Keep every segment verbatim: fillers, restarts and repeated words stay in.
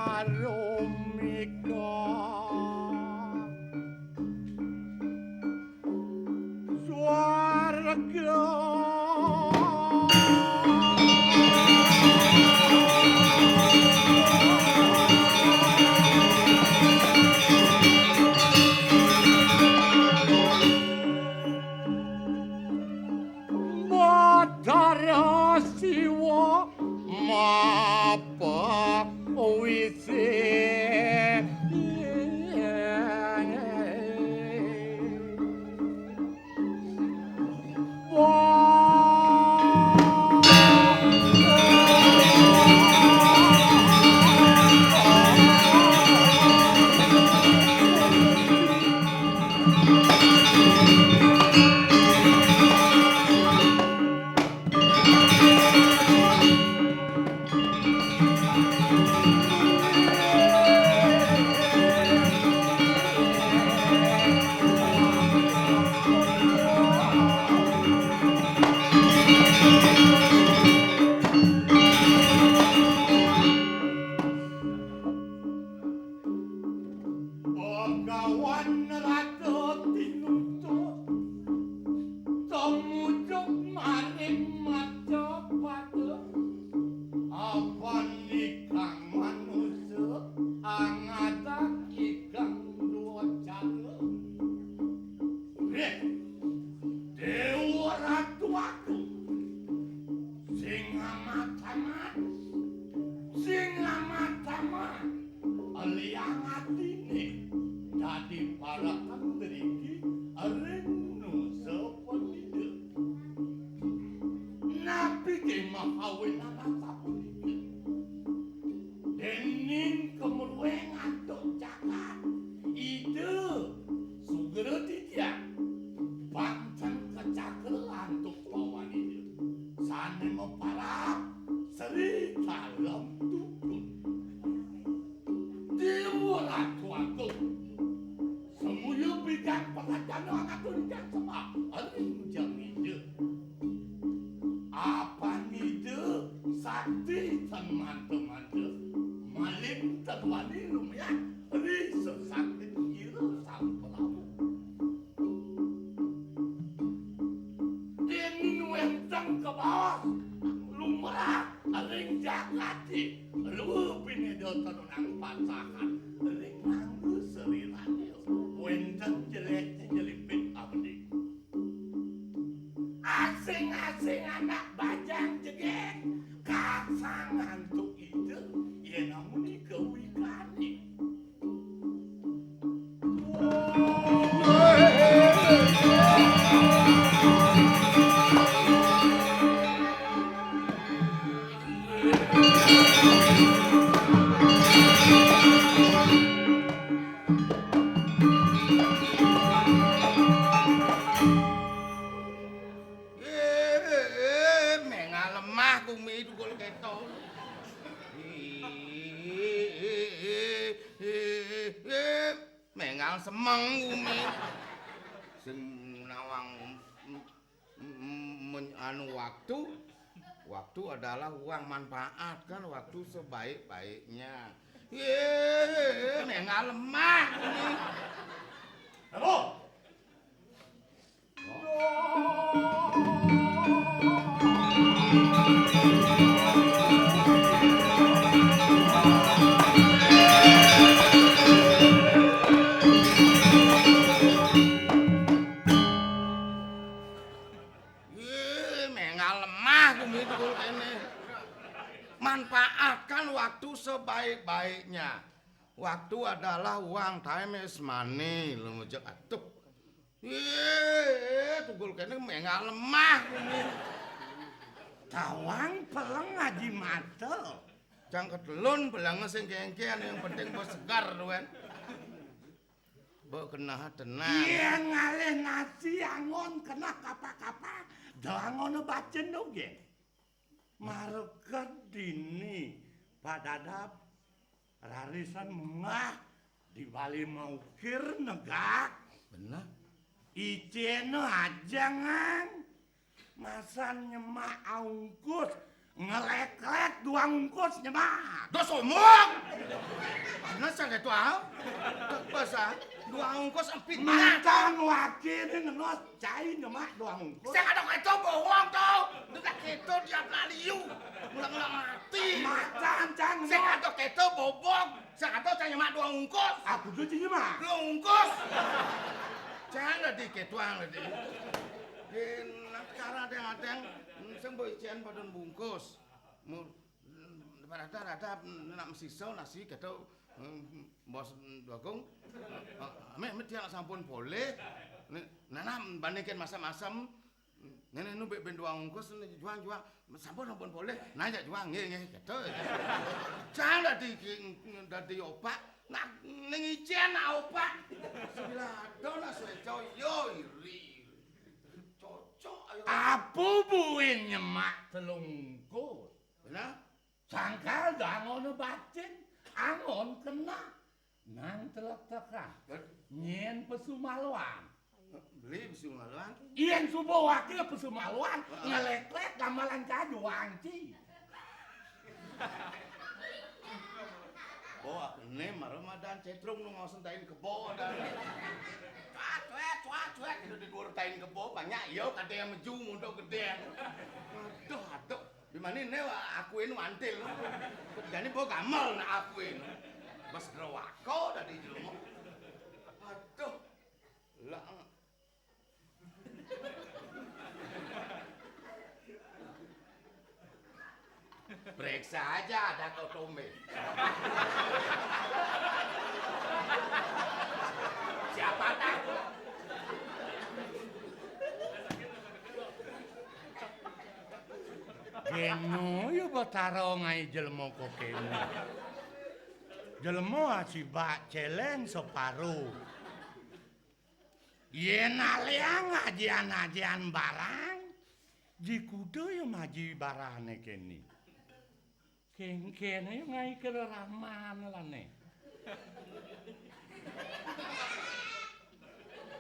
Arumika swarga. Batara Siwa mapawisi. Bagawan rada tinutup, tumujuk maring macapada. Apan ikang manusa, angadak ikang duacara. Wéh, Déwa Ratu Agung, sing amat-amat, sing amat-amat, liang atiné dadi parekan driki ring nusa panida. Napi ké mahawinan asapunika? Déning kamrueng antuk jagat, Ida sugra titiang, banten kacakra antuk pawan Ida, sané maparab Sri Dalem Tukun. Déwa Ratu Agung, samuya pidan prajana angatun jang sembah ring Jeng Ida. Apan Ida sakti tan manta-manta, malin tan wani lumiat ri sesaktin ira Sang Prabu. Déning wénten kabaos lumrah ring jagaté, rwa pinéda tenunang pacahan ring angga sarirané, wénten jelék jelipit abdi. Asing-asing anak bajang jegég, kasang antuk Ida, yén amunika wikané. Eh, eh, eh, mengal lemah gumi dugul kéto. Eh, eh, eh, eh, eh, mengal semeng gumi. Sing nawang, mm, mm, men-, anu, waktu, waktu adalah uang, manfaatkan waktu sebaik-baiknya. Eh, mengal lemah gumi. Halo. Ih, mengal lemah gumi dugul kéné. Manfaatkan waktu sebaik-baiknya. Waktu adalah uang, time is money, lumujeng atuh. Ih, dugul kéné mengal lemah gumi. Tawang peleng aji mata. Jang katelun peleng sing kéngkén, yang penting bos segar, duén. Mbok kenah tenang. Yén ngalih nasi anggon kenah kapa-kapa, da anggon bacén dogén. Marga dini padadap rarisan munggah di Bali maukir negak. Bener. Icéna ajengan. Masa nyemak aungkus, ngelék-lék duang ungkus nyemak. Dos omong. Panas ya gitu ah. Basa duang ungkus empit. Makan wakil ini ngenos cai nyemak duang ungkus. Saya kadang itu bohong tuh. Udah gitu dia pelaliu. Ngulang-ngulang mati. Macan cang. Saya kadang itu bobok. Saya kadang cai nyemak duang ungkus. Aku tuh cai nyemak. Duang ungkus. Jangan lah dikit doang lah di. Enak sekarang ada-ada yang sing mbok ician padon bungkus. Mu rada-rada nak mesisa nasi gitu. Bos Bagong. Ame ame dia sampun boleh. Nah, nah bandingkan masam-masam. Nenek nu ben duang ungkus juang-juang. Sampun sampun boleh. Nah ya juang nggih nggih gitu. Jangan dadi dadi opak. Nak ning icen opak. Sebelah ado nak suwe yo iri. Cocok ayo. Apa buin nyemak telung ungkus? Benar? Sangkal dah ngono bacin, angon kena. Nang teletekan. Nyen pesu maluan. Beli pesu maluan. Yen subuh wakil pesu maluan, heeh, ngelék-lék gamelan kaju anci. Bo aku ne maro madan cetrung nu ngosen tain kebo dan. Cuat, cuat, cuat, cuat. Itu di dhuwur tain kebo banyak ya kadhe yang meju muntuk gedhe. Aduh, aduh. Di mana ne aku ini mantil. Jane bo gamel nak aku ini. Bas drawako dadi jelema. Aduh. Lah. Periksa aja ada kau tombe. Siapa takut? Geno ya Betara ngae jelema kok kene. Jelema asibak celeng separo. Yen aleang ajian-ajian barang, ji kuda ya maji barane kene. Kengkene ya ngae kira raman lane.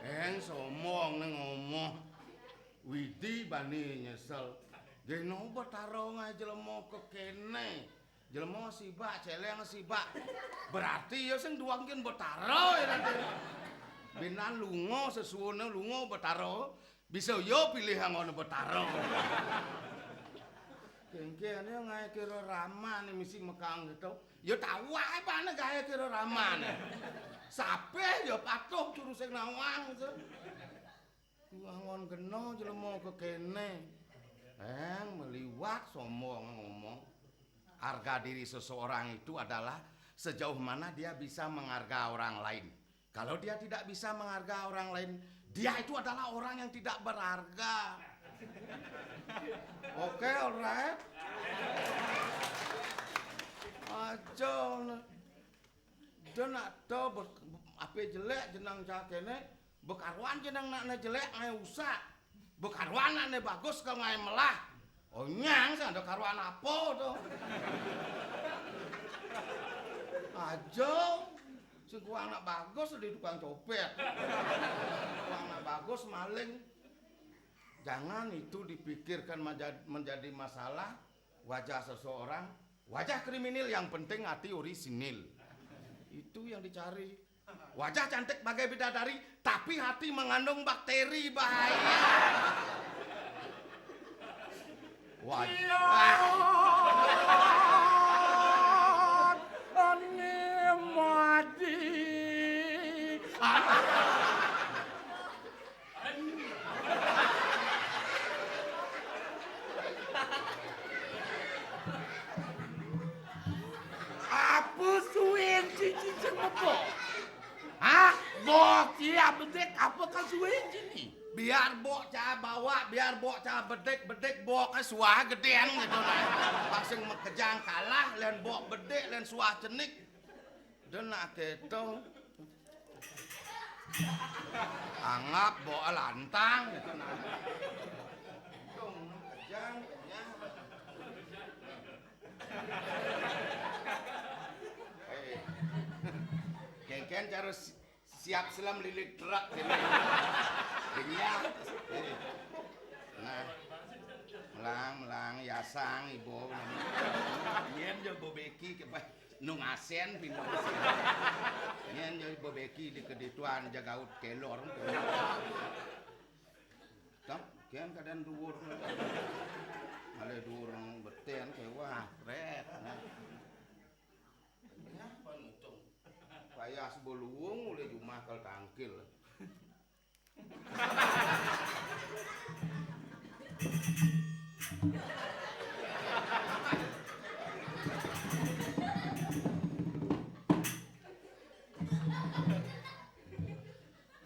Eng somong nang ngomong. Widi bani nyesel. Geno Betara ngae jelema kok kene. Jelema sibak, celeng sibak. Berarti ya sing duangkin Betara ya nanti. Benan lunga sesuwune lunga Betara. Bisa ya pilih anggone Betara. Kengkene ngae kira raman misi mekang gitu. Ya tau wae pane gawe kira raman. Sape ya patuh juru sing nawang. Angon kena jelema kekene. Eng meliwat sombong ngomong. Harga diri seseorang itu adalah sejauh mana dia bisa mengharga orang lain. Kalau dia tidak bisa mengharga orang lain, dia itu adalah orang yang tidak berharga. Oke, alright. Aja. Dene nak do ape jelek jeneng cah kene, bekaruan jeneng nakne jelek ngae usah. Bekaruan nakne bagus kok ngae melah. Onyang sing ada karuan apa to? Aja sing kuwi anak bagus di tukang copet. Kuwi anak bagus maling. Jangan itu dipikirkan menjadi masalah wajah seseorang. Wajah kriminal yang penting hati orisinil. Itu yang dicari. Wajah cantik bagai bidadari, tapi hati mengandung bakteri bahaya. Wajah. Ani mati. Apa suwin cici sing mebok? Hah? Bok cilik bedik apa kan suwin cici? Biar bok cah bawak, biar bok cah bedik, bedik bok suah gedean gitu nah. Pas sing mekejang kalah, len bok bedik, len suah cenik. Denak keto. Anggap bok lantang gitu nah. Dong, kejang, kenyang. Eh. Kengken cara si- siap selam lilit truk gitu. Iya. Eh. Nah. Sang ibu. Yen yo bebeki ke bah nung asen pindah. Yen yo bebeki di kedituan jagaut kelor. Tang, kian keadaan duur. Malah duur beten ke wah, ret. Kenapa ngitung? Payah sebelum mulai jumah kal tangkil.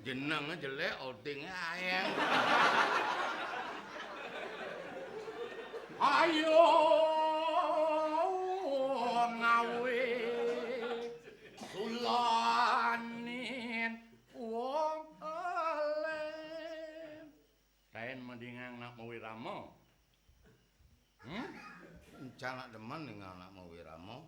Jeneng jelek, odinge aeng. Ayo ngawe sulanin wong alim. Kaen mendingan nak mau wirama. Hmm? Encang nak demen ning anak mau wirama.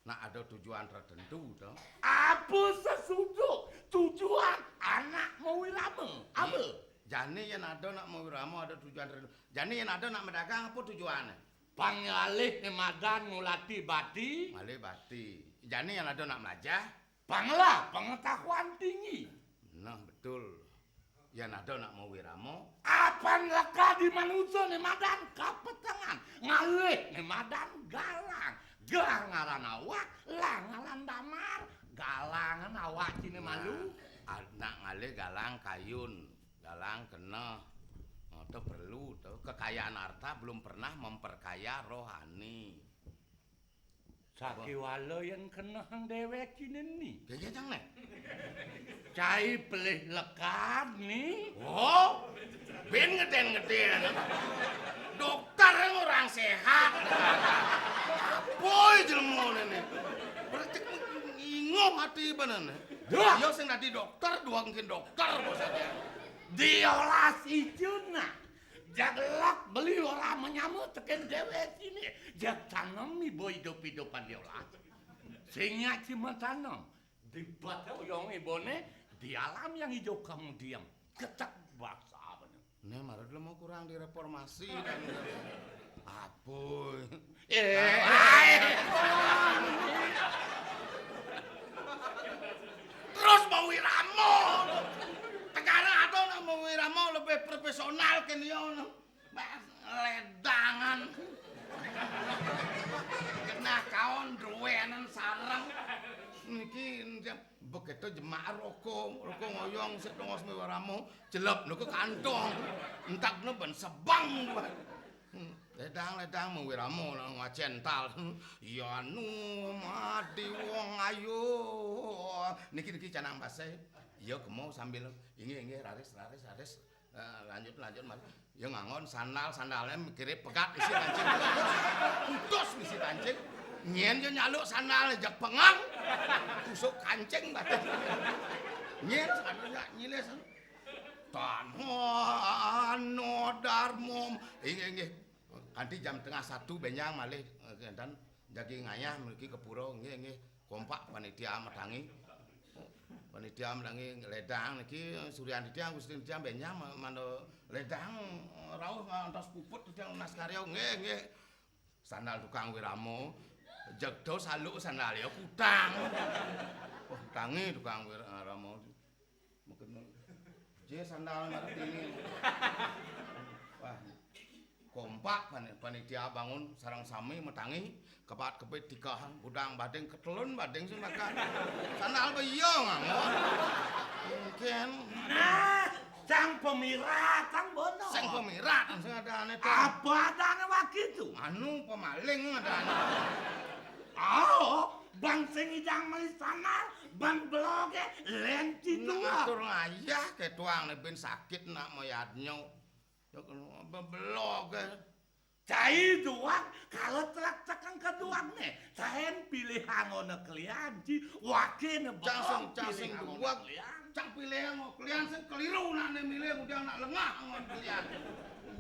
Nak ada tujuan tertentu to. Apa sesudah tujuan anak mau wirama? Apa? Jani yen ada nak mau wirama ada tujuan tertentu. Jani yen ada nak medagang apa tujuane? Pangalih ne madan ngulati bati. Ngalih bati. Jani yen ada nak melajah. Panglah pengetahuan tinggi. Nah, betul. Yen ada nak mau wirama. Apan leka di manusa ne madan kapetengan. Ngalih ne madan galang. Gelar ngaran awak, lah ngaran damar. Galangan awak cine malu. Nah, nak ngalih galang kayun, galang kena. Oh, to perlu to. Kekayaan harta belum pernah memperkaya rohani. Sakiwala yen kenehang dewek kine ni. Kaya jang ne. Cai pelih lekad ni. Oh, ben ngeden-ngeden. Dokter yang orang sehat. Boy jelema ne. Berarti ingoh hati bener ne. Dah. Yo sing dadi dokter, dua mungkin dokter bos aja. Diolas icun nah. Jagelak beli ora menyama teken dewek sini. Jag tanem ibu idup-idupan diolas. Sing nyaci mentanem. Di bata uyong ibone, di alam yang hijau kamu diam. Ketek baksa bener. Ne marut lo mau kurang direformasi dan apa? Eh, terus mau wiramo. Tegarang ada nak mau wiramo lebih profesional ke dia. Ledangan. Kena kaon duwenen sareng. Niki begitu jemak roko, roko ngoyong sik tongos me wiramo, jelep niku kantong. Entak no ben sebang. Hmm, ledang, ledang mau wiramo nang wacental. Ya nu mati wong ayo. Niki, niki canang base. Ya kemo sambil inggih, inggih, raris, raris, raris. Eh, lanjut, lanjut, Mas. Ya ngangon sandal, sandalnya mikire pegat isi kancing. Putus isi kancing. Nyen yo nyaluk sandal jak pengang. Tusuk kancing batin. Nyen sandal nyilis. Tanhano darmom. Inggih, inggih. Kanti jam tengah satu benjang malih, eh, enten jagi ngayah mriki ke pura, nggih, nggih. Kompak panitia matangi. Panitia matangi ledang niki suryan titiang, Gusti titiang benjang ma-, manda ledang rauh ngantos puput titiang lunas karya, nggih, nggih. Sandal tukang wiramo, jegdo saluk sandal ya kutang. Oh, tangi tukang wiramo. Mungkin je sandal marep ini. Wah, kompak pan-, panitia bangun sareng sami matangi, kepat-kepit tikah, budang bading ketelun bading sing makan. Sandal be iya nganggo. Mungkin. Nah, sang pemirat, sang bono. Sing pemirat, sing ada aneh to. Apa adane wakitu? Anu pemaling ada aneh. Oh, bang sing idang meli sandal, bang beloge, lenti tua. Ngatur ngayah ke tuang ne ben sakit nak moyadnyo. Ya, kalau bebeloge. Cai duwag, kalau telak tekeng ke duwag ne, caen pilih angona kelian, ci, wakene betok. Cang sing, cang sing pilih angona duwag, kelian. Cang pilih angona kelian, sing keliru nak ne milih, udah nak lengah angona kelian.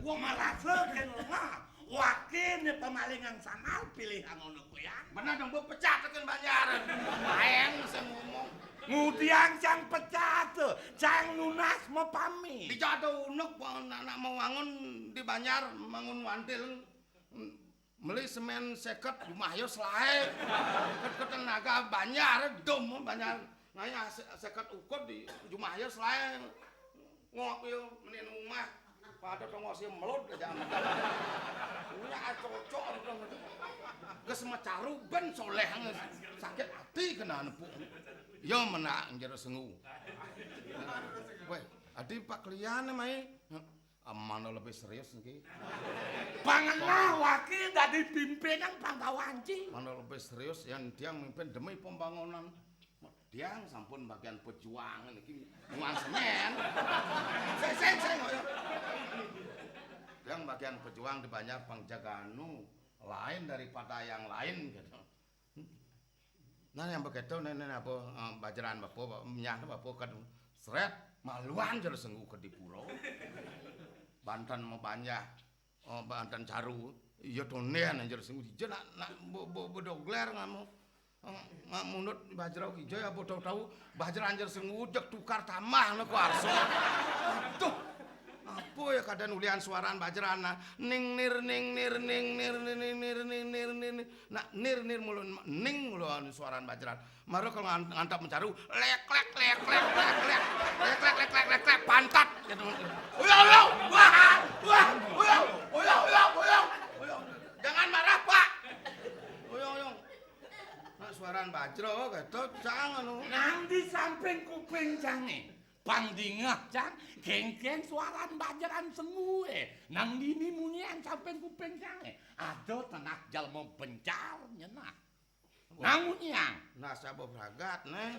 Wong merasa ken lengah, wakene pemalingan sandal pilih angona kelian. Bener dong, bu pecat tekan banjaran. Main sing ngomong. Ngudian cang pecat, cang nunas mapamit. Dijatuh unek, anak mau bangun di banjar, bangun wantil. Meli semén seket, jumah ya selaé. Ket-, ket tenaga banjar, dom banjar. Ngayah se-, seket ukud di jumah ya selaé. Ngok yo, meni rumah. Pada tongos ya melod aja amat. Punya cocok gitu. Geus macaru ben soléh, sakit hati kena nepuk. Ya menak jero sengu. Wéh, adi Pak Klian mai. Mana lebih serius niki? Pangenah wakil dadi pimpinan Pangkawan ci. Mana lebih serius yang tiang mimpin demi pembangunan. Tiang sampun bagian pejuang niki nuang semén. Sing, sing, sing, ngoyo. Tiang bagian pejuang di Banjar Pangjaganu, lain daripada yang lain gitu. Nah, yang begitu nih, nih apa, eh, bajaran bapak, nyah bapak kan seret maluan jero sengu ke di pura. Banten mau banyak, eh, banten caru, iya tondén jero sengu dija nak, nak bo, bo, bodogler ngamu. Eh, nggak munut bajrau kijai apa tahu-tahu bajaran jero sengu jek tukar tamah nak kuarso. Aduh. Apa ya kadang ulian suaran bajaran nah. Ning nir ning nir ning nir ning nir ning nir ning nir. Nak nir nir mulu ning mulu anu suaran bajaran. Mara kalau ngan-, ngantap mencaru, lek lek lek lek lek lek lek lek lek lek lek pantat gitu. Uyang uyang, wah wah, uyang uyang uyang uyang uyang. Jangan marah, Pak. Uyang uyang. Nak suaran bajro gitu, cang anu. Nang di samping kuping cangé. Pang dingeh, cang, kéngkén suaran bajaran sengué. Nang dini munyian samping kuping cangé. Ada tenak jalma bencar nyenah. Nang munyian. Nah, siapa beragat, nih?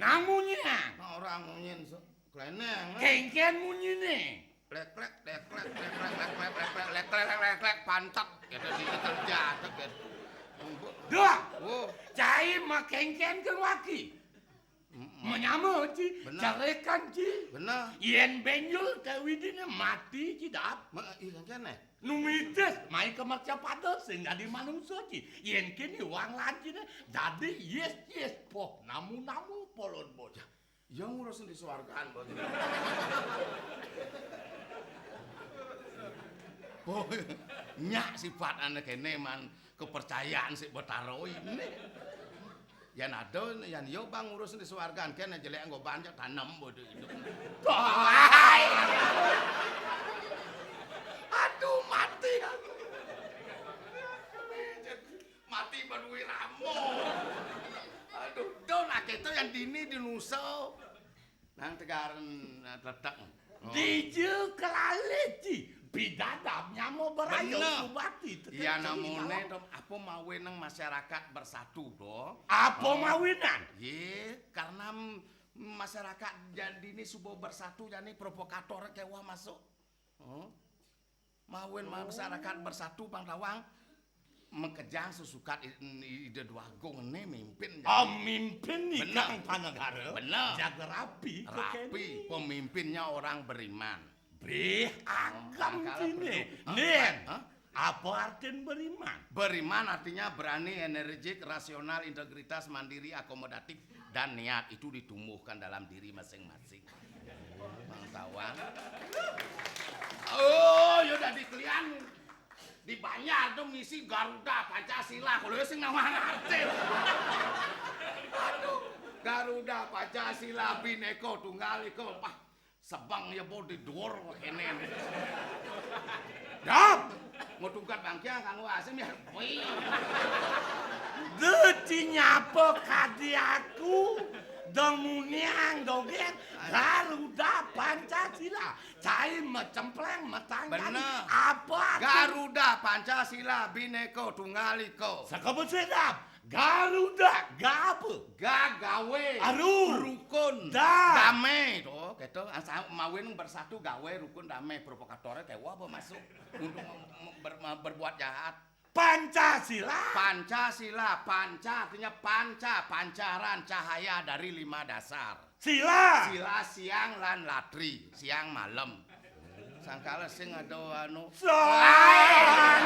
Nang munyian. Nah, orang munyian se-, keleneng, nih. Kéngkén munyiné. Lek lek lek lek lek lek lek lek lek lek lek lek lek lek pantat gitu di kerja gitu. Dah. Oh. Cai makéngkén ke laki. Mm-mm. Menyama ci, bener. Carekan ci. Bener. Yén bénjol ke widiné mati ci dap. Ma-, iya kéné. Nu mitis, mai ke mercapada sing dadi manungsa ci. Yén kéné wanglan ciné dadi yes yes poh namu-namu polon bocah. Ya ngurusin di swargaan bocah. Boy, nyak sifat anak kéné man kepercayaan si Betara ini. Yan ada, yan yo bang ngurus di swargaan kéné jelek nggo banjak tanem bodoh itu. Hai. Aduh mati aku. Mati badui ramo. Aduh, don akéto yang dini di nusa. Nang tegaran, eh, tetek. Oh. Dija kelalé ci, bidadab nyama berayo. Bener. Subati, tetep iya, ciri namoné kalau to, apa mawinan masyarakat bersatu to? Apa mawinan? Yé, karena m-, masyarakat jani suba bersatu jani provokator kéweh masuk. Oh. Mawin ma-, masyarakat bersatu Bang Tawang. Makejang sesukat i-, i-, Ida Dwagung né mimpin. Oh, mimpin nih bener. Kang Panegara. Bener. Jaga rapi, rapi. Pemimpinnya orang beriman. Bih, agam kala ciné. Perlu. Hah? Nin, hah? Apa artin beriman? Beriman artinya berani, energik, rasional, integritas, mandiri, akomodatif, dan niat itu ditumbuhkan dalam diri masing-masing. Bang Tawang. Oh, ya udah dikelian. Di Banjar tuh misi Garuda Pancasila. Kalau ya sing nawang artin. Aduh, Garuda Pancasila Bhinneka Tunggal Ika. Wah, sebeng ya bo di dhuwur kéné. Dap! Mau tungkat bangkiang kanggo asem ya. Wih. Deci nyapa kadi aku, dong muniang dogén, Garuda Pancasila. Cai macempleng matanggan. Bener. Apa arti? Garuda Pancasila Bhinneka Tunggal Ika. Sakabut sedap. Garuda, ga apa? Ga gawé. Aru. Rukun. Da. Damé. Tuh, gitu. Asa mawin bersatu gawé rukun damé. Provokatoré kéweh apa masuk untuk mem-, mem-, ber-, berbuat jahat. Pancasila. Pancasila, panca artinya panca, pancaran cahaya dari lima dasar. Sila. Sila siang lan latri, siang malam. Sangkala sing ada anu. Sang.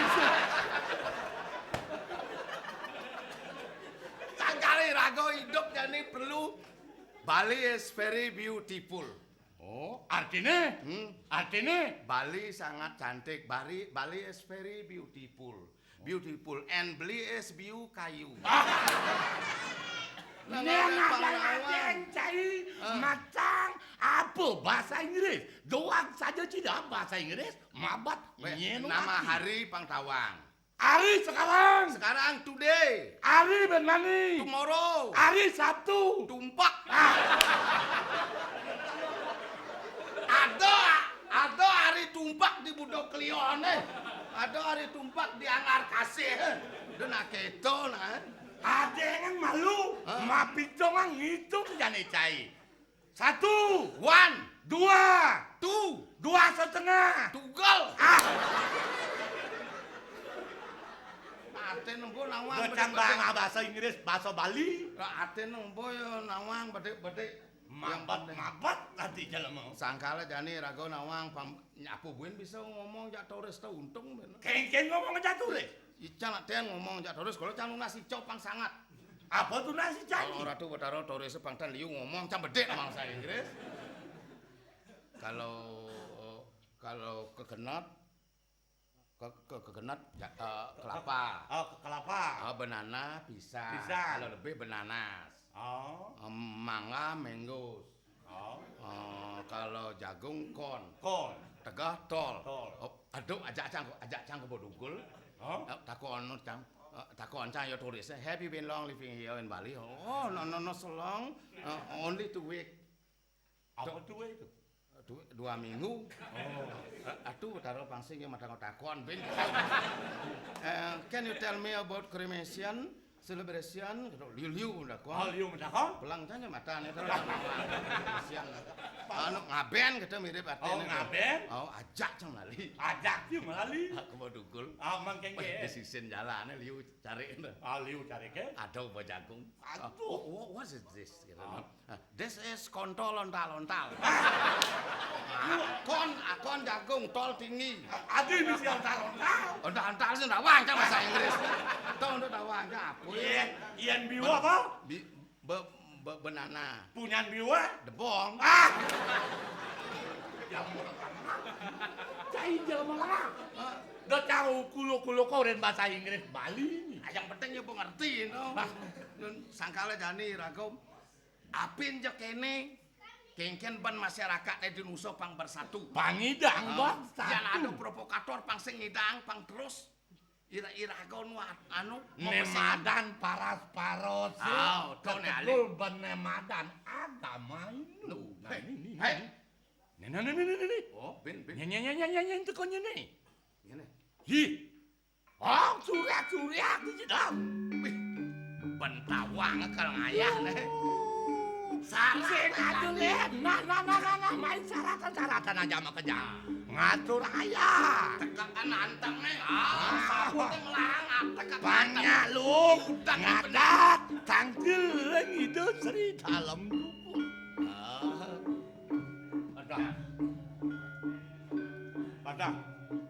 Sangkala raga hidup jani perlu Bali is very beautiful. Oh, artinya? Hmm. Artinya? Bali sangat cantik. Bali, Bali is very beautiful. Beautiful and beli es biu kayu. Nah, Nang ngomong ada pang ada nawang. Yang cai Ah. Macang apa bahasa Inggris? Doang saja tidak bahasa Inggris, mabat Weh, nyenu nama hati. Hari pang tawang. Hari sekarang. Sekarang, today. Hari benani. Tomorrow. Hari Sabtu. Tumpak. Ah. Ada, ada hari tumpak di Budok Kliwon, eh. Ada hari tumpak di Anggar Kasih, eh. Dia nak keto, nah. Ada yang malu, Hah? Mapicong ngitung jane cai. Satu. One. Dua. Two. Dua setengah. Tugel. Ah. Ate nembo nawang Becang bang bahasa Inggris, bahasa Bali. Ate nembo ya nawang bedik-bedik. Mabat-mabat tadi jelema. Sangkala jani raga nawang pam-, nyapu buin bisa ngomong jak turis teh untung bener. Kengken ngomong jak turis. Ican aten ngomong jak turis, kalau can lunas ico pang sangat. Apa tuh nasi cai? Kalau Ratu Betara turis pang tan liu ngomong cang bedik bahasa Inggris. Kalau, kalau kegenat, ke, ke, kegenat, ja-, eh, kelapa. Oh, ke kelapa. Oh, banana, pisang. Pisang. Kalau lebih bananas. Oh. Em, mangga, mangoes. Oh. Eh, kalau jagung, corn. Corn. Tegah, tol. Tol. Oh, aduh, ajak cang, ajak cang ke Bodugul. Oh. Eh, takon cang. Eh, takon cang ya turis. Have you been long living here in Bali? Oh, no, no, no, so long. Eh, only two week. Apa tuh itu? Du-, dua minggu. Oh. Eh, aduh, taruh pangsing ya matang takon, bin. Eh, can you tell me about cremation, celebration? Gitu. Liu-liu udah Oh, kok. Liu mentakon? Pelang tanya mata nih, taruh. Siang. Anu, ngaben gitu mirip artinya Oh, tuh. Ngaben? Oh, ajak cang lali. Ajak sih lali. Aku mau dugul. Aman Weh, kengke. Di sisin jalannya liu cari itu. Ah, liu cari ke? Ada apa jagung? Aduh. Oh, oh, what is this? Gitu. Ah. Ah, this is kontol ontal-ontal. Akon, akon jagung, tol tinggi. Adi misi ontal-ontal. Ontal-ontal sih ndak wancang bahasa Inggris. Tol ndak wancang apa? Yen, yen biwa apa? Bi-, be-, be-, banana. Punyan biwa? Debong. Ah! Jamu lengah. Cai jamu lengah. Hah? Dah cang kulo-kulo kau ren bahasa Inggris Bali ni. Ah, yang penting ya pengerti, no. Bah. Nun sangkala jani ragom. Apin je kene, kengken ban masyarakat di Nusa pang bersatu. Pangidang, Ah, Bang, yan satu. Ada provokator pang sing ngidang pang terus. Ira-ira kau nu at-, anu, mau Ne pesan. Madan paras-paros, eh. Ah, to ne, Ali. Ketetul ban ne madan. Ada main lu. Lu, Nah, hei, ini, ini, hei. Ini. Ini, ini, ini, ini, ini. Oh, bin, bin. Nyen, nyen, nyen, nyen, nyen, nyen, teko nyen, nih. Ngene. Hi. Oh, suriak-suriak di jedam. Wih, bentawang kal ngayah, nih. Saratan, Sing atuh, Ali. Nih. Nah, nah, nah, nah, nah, main saratan-saratan aja mah kejang. Ngatur ayah. Tegakan anteng, nih. Ah, Ah. Sapu teh melahang, ah, tegakan anteng. Panyaluk, Udah, ngadat, tangkil, ngidu, seri, dalem, kupu. Ah. Padah. Padah.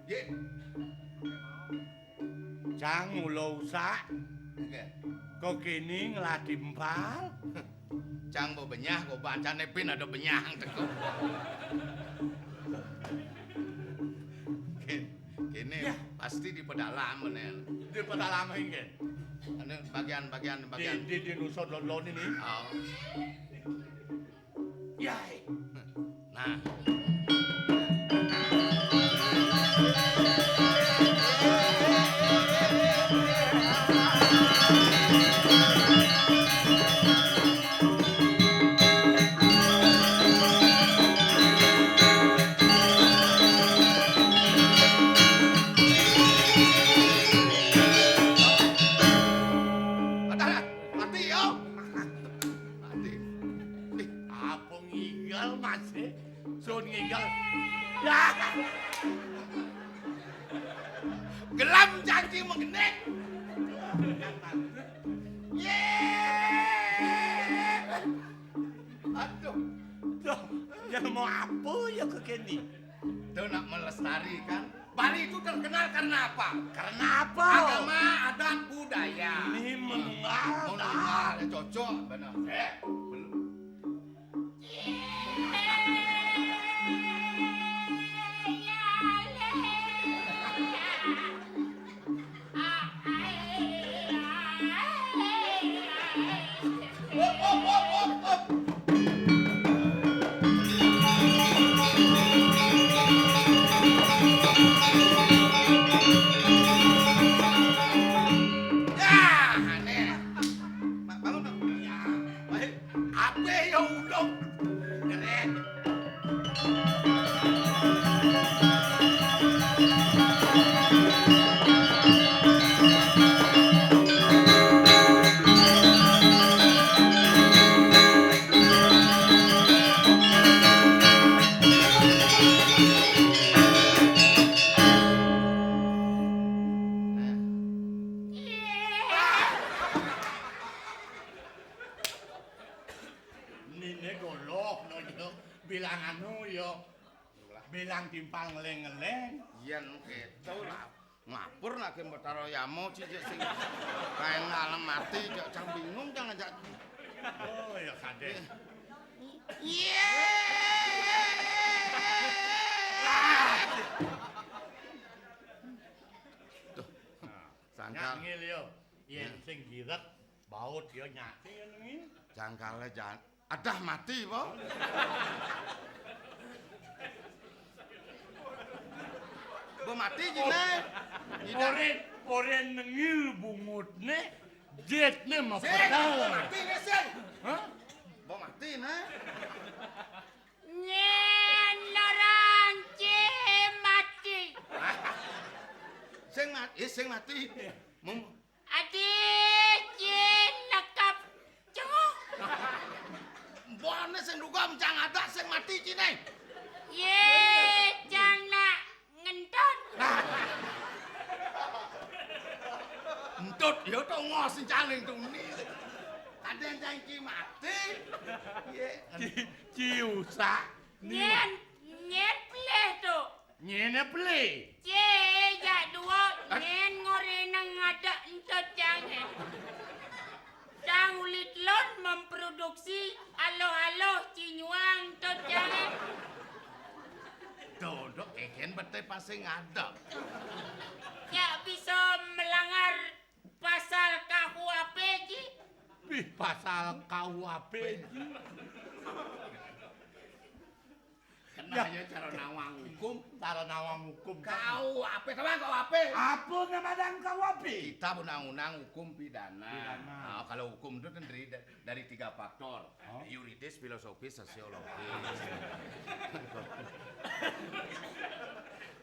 Ye. Cang mula usak. Oke. Kok kini ngelah timpal? Cang mau benyah, kok bacane bin ada benyah teko. Kene Ya. Pasti di pedalaman, ya. Di pedalaman, nggih. Anu bagian-bagian, Di, bagian. Di, di Nusa Lon-, Lon ini. Oh. Ya. Nah. Ada, ada. Mati, yo. Mati. Ih, apa ngigel, Mas, eh? Sun ngigel. Ya. Gelem janji menggenek. Ye. Aduh. Duh, ya mau apa ya ke kene? Itu nak melestarikan. Bali itu terkenal karena apa? Karena apa? Agama, adat, budaya. Ini menunggal, Menunggal, dah. Ya, cocok, benar. Eh, belum. Bilang timpal ngeleng-ngeleng. Yén kéto lah. Ngapur lagi Betara Yama, cicik sing kaé ngalem ati, cak cang bingung, cang ajak. Oh, ya kadén. Yé. Tuh. Nah, sangkal. Nyangil yo. Yén sing girek, baut yo nyati yo nengil. Jangkale jan-, adah mati, po? Bo mati jine. Ida. Oren, oren nengil bungutne, jetne sing, mapedal. Bo mati ne, sing. Hah? Bo mati ne. Nyén orang ci mati. Sing mat-, eh, sing mati. Mum- Adi ci nekap cenguk. Mbokne sing duga mencang ada sing mati cine. Yé, cang nak ngentut. Entut, ya to ngos caling tuni. Kadén cang ci mati. Yé. Ci, ci usak. Nyén, nyén pelih tu. Nyén pelih. Cé, jak dua, nyén ngorénang ada entut cangé. Cang ulit lon memproduksi aloh-aloh ci nyuang entut cangé. Dodok keken bete pasé ngadep. Nyak bisa melanggar pasal K U H P, Ci. Wih, pasal K U H P, Ci. Kenanya cara nawang hukum. Cara nawang hukum. K U H P, sama K U H P. Apa nama dan K U H P? Kitab Undang-Undang Hukum Pidana. Pidana. Nah, kalau hukum itu kan dari, dari tiga faktor. Oh. Yuridis, filosofis, sosiologis.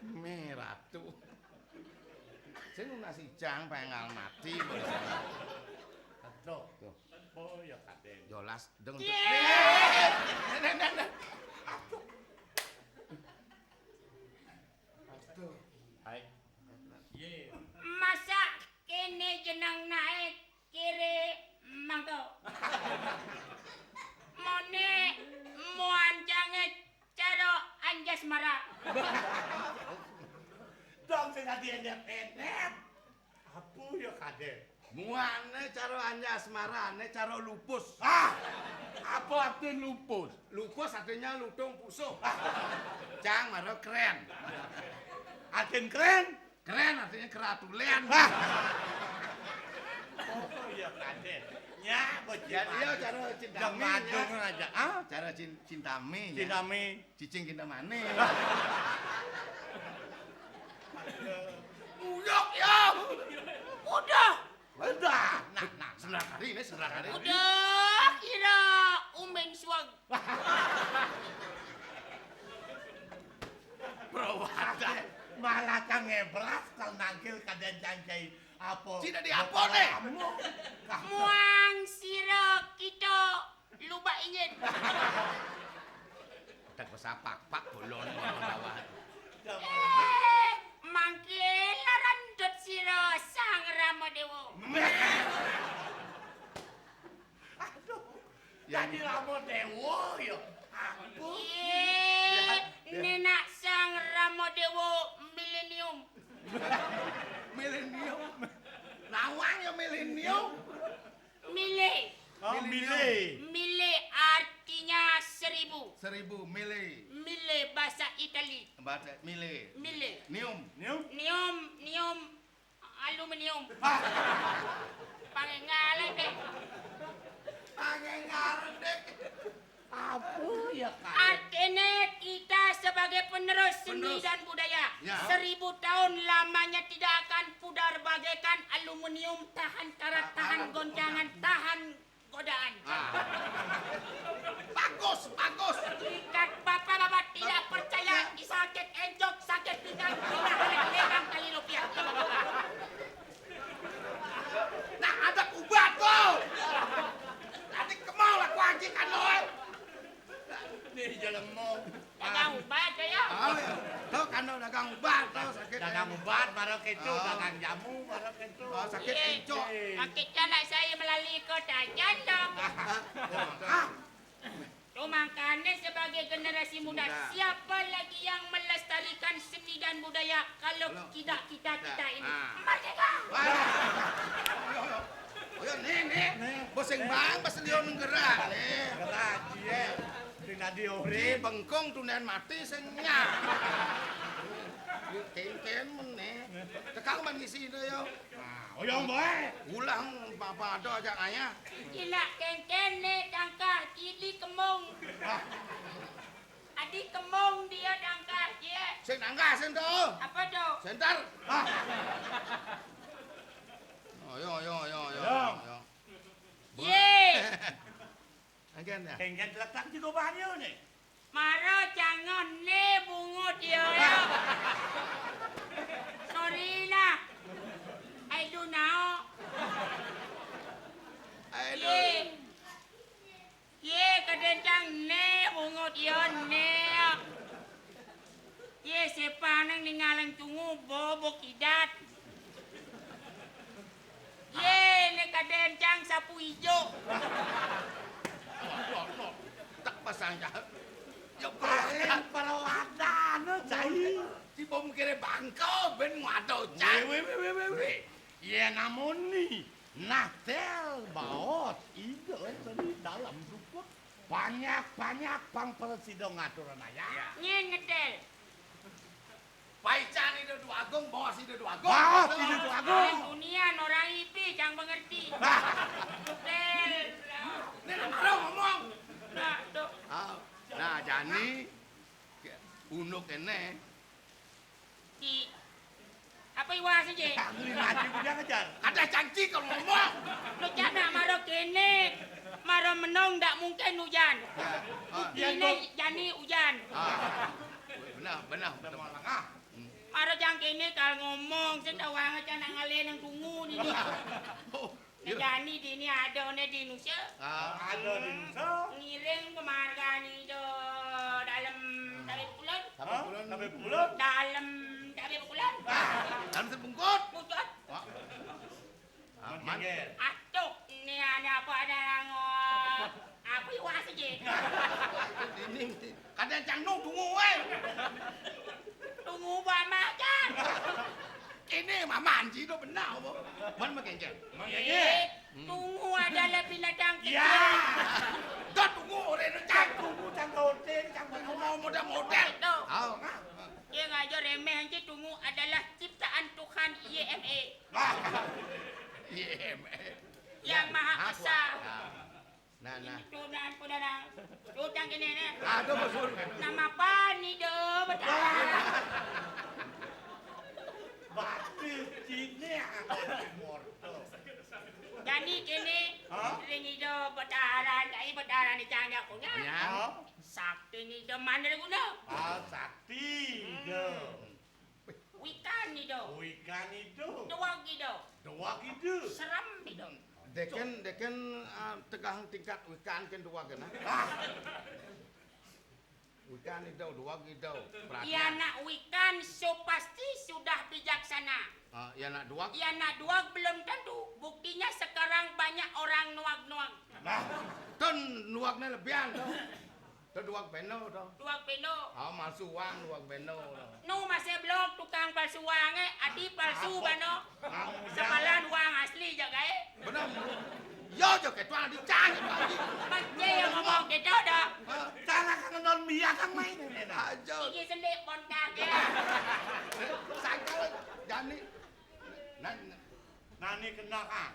Merah tuh. Sing lunas ijang pengal mati. Aduh. Tuh. Oh ya kadén. Jolas deng. Yé. Nek, nek, nek. Aduh. Aduh. Hai. Yé. Masa kéné jeneng naik kiri mangko. Moné muan jangé cara anjas mara. Dong sing ati enyep-enyep. Apa ya, Kadén? Muané cara anjas marané cara lupus. Ah, apa arti lupus? Lupus artinya lutung pusuh. Cang mara keren. Artin keren? Keren artinya keratulen. Ah. Oh iya, Kadén. Nya, bocil. Ya, iya, cara cinta. Jang mi, nya. Madung aja. Ah? Cara cin-, cinta mi, nya. Cinta mi. Cicing cinta manis. Uyuk ya. Udah. Udah. Nah, nah, sendrak hari ini, sendrak hari ini. Udah, kira umen suag. Bro, ada. Malah kang ngebras, kang nangkil kadén cangcai apa? Cina di apa, nih? Kamu. Muang sira kita. Lubak inyin. Tak besapak, pak bolon, bolon bawah. Eh, mangké larandut sira Sang Rama Déwa. Aduh. Ya. Dadi Rama Déwa ya. Ampun. Iya, ya, ya. Nenak Sang Rama Déwa milenium. Milenium. Nawang ya milenium. Mille. Oh, mille. Mille artinya seribu. Seribu, mille. Mille bahasa Itali. Bahasa mille. Mille. Nium. Nium. Nium, nium aluminium. Ah. Pangengalan deh. Pangengalan deh. Apa ya, Kak? Artinya kita sebagai penerus seni dan budaya, ya, seribu tahun lamanya tidak akan pudar bagaikan aluminium, tahan karat, tahan goncangan, tahan godaan. Ah. Bagus, bagus. Ikat bapak-bapak tidak percaya, sakit encok, sakit pinggang, kita lelang kali rupiah. Nah, ada ubat tuh. Tadi kemau lah ku aji kan, oi. Nih, jelema. Dagang ubat, ya? Oh, iya. Tuh, kan dagang ubat, tuh, sakit. Dagang ubat, baru gitu, dagang jamu, baru gitu. Oh, sakit encok. Sakit anak saya melalui kota Jandong. Ah. Oh, makanya sebagai generasi muda, siapa lagi yang melestarikan seni dan budaya kalau tidak kita-kita ini? Merdeka! Oh, ya, nih, nih. Bos sing bang, pas dia nenggerak, nih. Gerak, iya. Sing dadi urip. Bengkong tunen mati, sing nyar. Kengken meneh. Tekang man ngisi itu, yo. Nah, oyong bae. Ulang apa ada aja ayah. Cilak kengken ne tangkah kili kemong. Adi kemong dia tangkah dia. Sing tangkah sing to. Apa to? Senter. Ah. Ayo, ayo, ayo, ayo. Ayo. Ye. Angken ya. Kengken letak di gobah dia ne. Mara jangan ne bungut dia. Sorry lah. I do now. I do. Ye. Ye, kadén cang né, bungut ia né. Ye, sepaneng ningalang tungu, bobo kidat. Ye, né kadén cang sapu ijo. Tak pasang ya. Ya, paling perlawanan, cai. Di bom kere bangko, ben ngado, cai. Wé, wé, wé, wé, wé. Yén amoné natél baos Ida seni dalem dupek, panyak-panyak pang prasida ngaturang ayah. Nyén ngetél. Paican Ida Déwagung, baos Ida Déwagung. Baos Ida Déwagung. Dunia orang ipi cang mengerti. Ngetél. Né mara ngomong. Nah, tuh. Ah, nah, jani unduk kéné. Ci. Apa iwasé, Ci? Aku ngaji udah ngejar. Ada janji kalau ngomong. Lu cak nak mara kéné, mara menong ndak mungkin ujan. Ini jani ujan. Ah. Benar, benar, benar. Mara jang kéné kal ngomong, sing tau banget cak nak ngalih nang tungu ni. Oh. Né jani dini ada né di Nusa. Ah, ada di Nusa. Ngiring pamargané Ida Dalem Tabé Pukulun. Tabé Pukulun. Tabé Pukulun. Dalem Tabé Pukulun. Dalem sebungkut. Bungkut. Wah. Aman. Atuk, né ané apa ada langot. Apa iwasé, Ci? Ini. Kadén cang nu tungu, wé. Tungu ba makan. Ini mah manji do benar apa? Man makan cang. Tungu adalah binatang kecil. Ya. Dah tungu, orang cang tungu, cang hotel, cang mau model-model. Tuh. Ayo. Dia ngajar remeh, anjir, tungu adalah ciptaan Tuhan Y M E. Y M E. Yang Maha Esa. Nah, nah. Tuh, nah, ampun, nah. Tuh, cang kéné, nah. Aduh, Mas Ur. Nama apa nih, do? Betul. Batu cine aku morto. Jani kéné, ring Ida Betaharan, cai Betaharan di cang aku nya. Sakti ni Ida mandra guna. Ah, sakti Ida. Wikan Ida. Wikan Ida. Duweg Ida. Duweg Ida. Serem Ida. Dékén, dékén, ah, tegahang tingkat wikan kén duweg, nah. Ah. Wikan Ida, duweg Ida. Perhatian. Iya nak wikan so pasti sudah bijaksana. Ah, iya nak duweg? Iya nak duweg belum tentu. Buktinya sekarang banyak orang nuweg-nuweg. Nah, ten nuwegné lebihan to. To duweg péno to. Duweg péno. Ah, malsu uang duweg péno to. Nu masih blok tukang palsu uangé, adi palsu bano. Sepalan uang asli jagaé. Bener. Yo, jo ketua dicang pagi. Pasti yang ngomong gitu dah. Cara kan non biasa main. Aja. Iki sendi pon kagé. Sangkal jani. Nah, nah. Nani kena kan?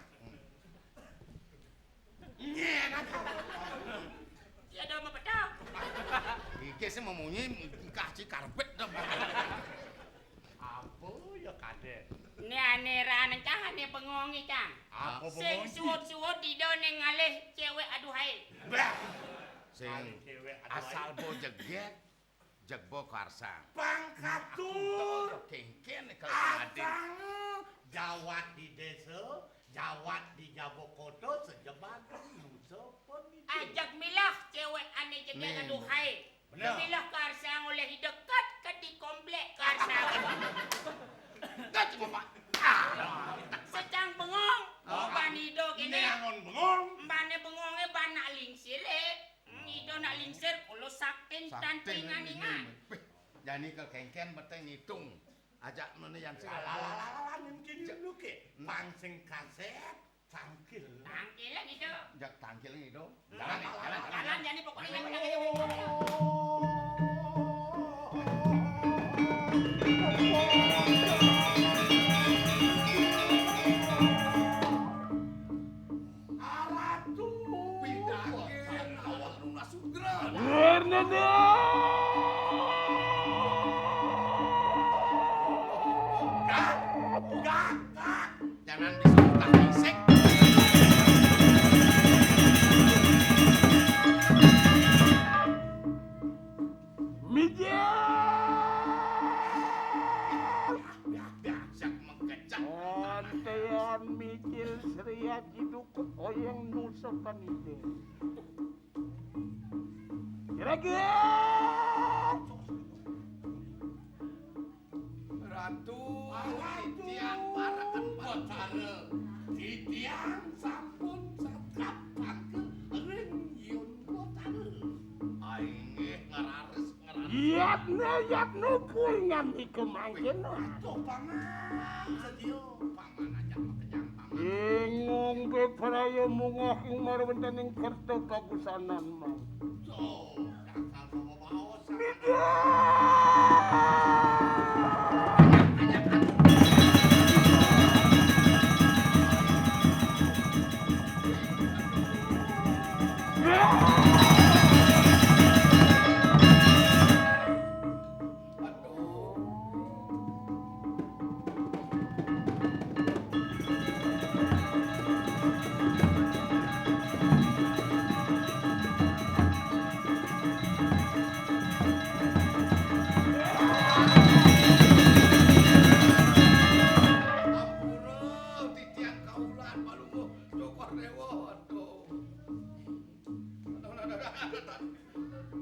Nyén apa? Ya ada mau pedang. Iki sih memunyi kaci karpet dong. Apa ya kadén? Né ané ra nencang ané bengong iki, Cang. Apa bengong iki? Sing suwud-suwud dida ning ngalih cewek aduhai. Bah. Sing asal bo jegég, jeg bo karsang. Pang katur. Kéngkén kalau adé. Asal jawat di désa, jawat di jaba kota, sejebagan nusa pun itu. Ajak milah cewek ané jegég aduhai. Bener. Bila karsang oleh deket ke di komplek karsang. Dah cuma, Pak. Ah. Secang bengong. Oh, ban ida kéné. Ini angon bengong. Mbane bengongé ban nak lingsir, eh. Hmm, Ida nak lingsir kula saktin. Saktin tan tinganingan. Wih, jani kekengken beteng ngitung. Ajak mene yan sing. Lah, lah, lah, lah, lah, mungkin dulu ke. Hmm. Pang sing kasep, tangkil. Tangkil gitu. Jak tangkil gitu. Jalan, jalan, jalan. Jalan, jani pokoknya yang menang aja. Aratu. Pidaging awak Luna Sudra. Warnanya. Gak, gak, gak. Jangan bisa buka fisik. Mijil. Biasa mengkejak. Ontean mijil seriat hidup oyeng nusukan ide. Jeraget. Ratu, titiang pareken batara. Titiang sampun sakap tangkil ring yun batara. Ainggih ngeraris, ngeraris. Yatna, yatna puringan ika mangkin. Aduh, paman, sedia. Paman ajak makejang, paman. Ing ngombe praya mungah ing marwentaning kerta kabusanan, Mang. Tuh, dasar bawa baos. Ampura, titiang kaulan, Palungguh Cokor Dewa. Aduh. Aduh, aduh, aduh, aduh, aduh.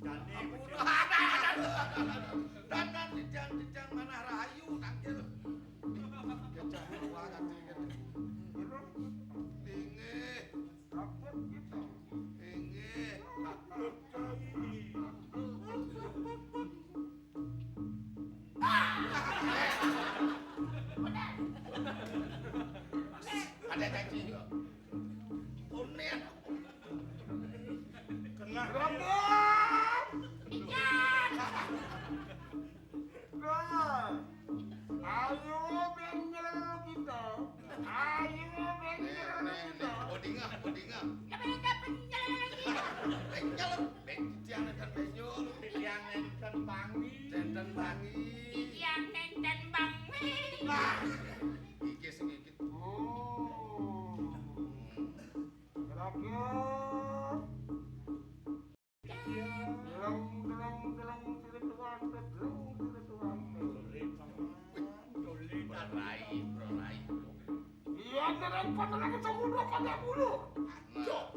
Jani, ampura. Aduh, aduh, aduh, aduh. Dan, dan, titiang, titiang manah rahayu, tangkil. Gajah luar ati, kan. Inggih. Inggih. Ada janji. Kuning. Kena. Rombong. Ikan. Nah, ayo, ben nyeleleng kita. Ayo, ben nyeleleng kita. Odinga, odinga. Lebih ke penyeleleng kita. Penyeleleng. Ben, tiang nenten penyul. Tiang nenten bangi. Nenten bangi. Tiang nenten bangi. Nah, iki sing iki. Oh. Terakhir. Deleng, deleng, deleng, sirip tuan, deleng, sirip tuan. Berai, berai. Iya, deleng, deleng, samudra kada bulu. Aduh.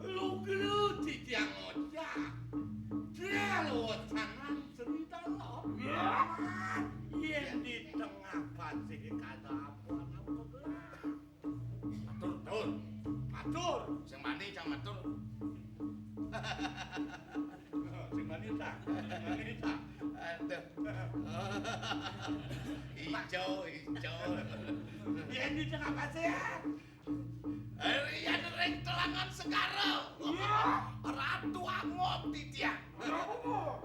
Lu gelut titiang ngocah. Dia lewasanan cerita lo. Iya. Yen di tengah pasir kada apa-apa gelah. Matur, matur. Matur. Sing mani cang matur. Sing mani cang. Sing mani cang. Aduh. Ijo, ijo. Yen di tengah pasir. Rian ring telangan segara. Iya. Ratu angop titiang.